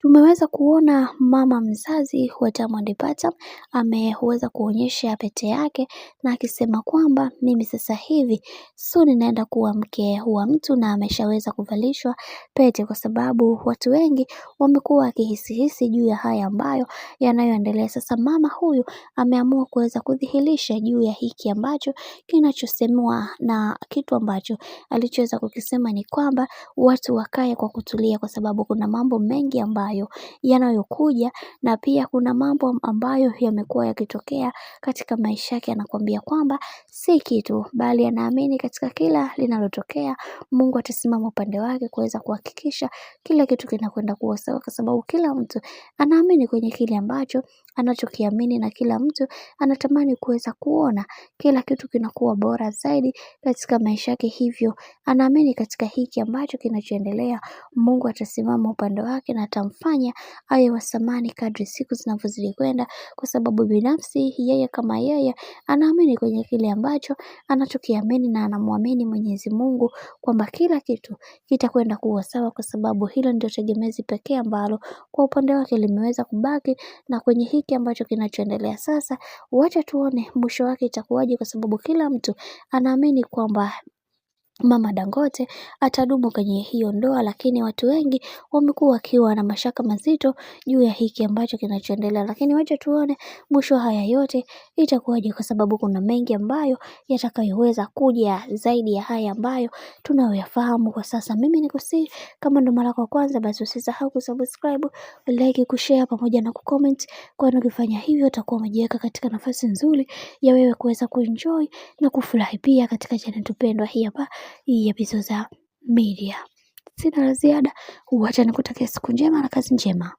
Tumeweza kuona mama mzazi wa Diamond Platnumz ameweza kuonyesha pete yake na akisema kwamba mimi sasa hivi soon naenda kuwa mke wa mtu, na ameshaweza kuvalishwa pete, kwa sababu watu wengi wamekuwa wakihisihisi juu ya haya ambayo yanayoendelea. Sasa mama huyu ameamua kuweza kudhihirisha juu ya hiki ambacho kinachosemwa, na kitu ambacho alichoweza kukisema ni kwamba watu wakae kwa kutulia, kwa sababu kuna mambo mengi ambayo yanayokuja na pia kuna mambo ambayo yamekuwa yakitokea katika maisha yake. Anakuambia kwamba si kitu, bali anaamini katika kila linalotokea Mungu atasimama upande wake kuweza kuhakikisha kila kitu kinakwenda kuwa sawa, kwa sababu kila mtu anaamini kwenye kile ambacho anachokiamini na kila mtu anatamani kuweza kuona kila kitu kinakuwa bora zaidi katika maisha yake. Hivyo anaamini katika hiki ambacho kinachoendelea, Mungu atasimama upande wake na atamfanya awe wa thamani kadri siku zinavyozidi kwenda, kwa sababu binafsi yeye kama yeye anaamini kwenye kile ambacho anachokiamini na anamwamini Mwenyezi Mungu kwamba kila kitu kitakwenda kuwa sawa, kwa sababu hilo ndio tegemezi pekee ambalo kwa upande wake limeweza kubaki. Na kwenye hiki ambacho kinachoendelea sasa, wacha tuone mwisho wake itakuwaje, kwa sababu kila mtu anaamini kwamba Mama Dangote atadumu kwenye hiyo ndoa, lakini watu wengi wamekuwa wakiwa na mashaka mazito juu ya hiki ambacho kinachoendelea. Lakini wacha tuone mwisho haya yote itakuwaje, kwa sababu kuna mengi ambayo yatakayoweza kuja zaidi ya haya ambayo tunayoyafahamu kwa sasa. Mimi nikusihi, kama ndo mara kwa kwanza, basi usisahau kusubscribe, like, kushare pamoja na kucomment, kwani ukifanya hivyo utakuwa umejiweka katika nafasi nzuri ya wewe kuweza kuenjoy na kufurahi pia katika channel tupendwa hii hapa ya Bizoza Media. Sina la ziada, huacha nikutakia siku njema na kazi njema.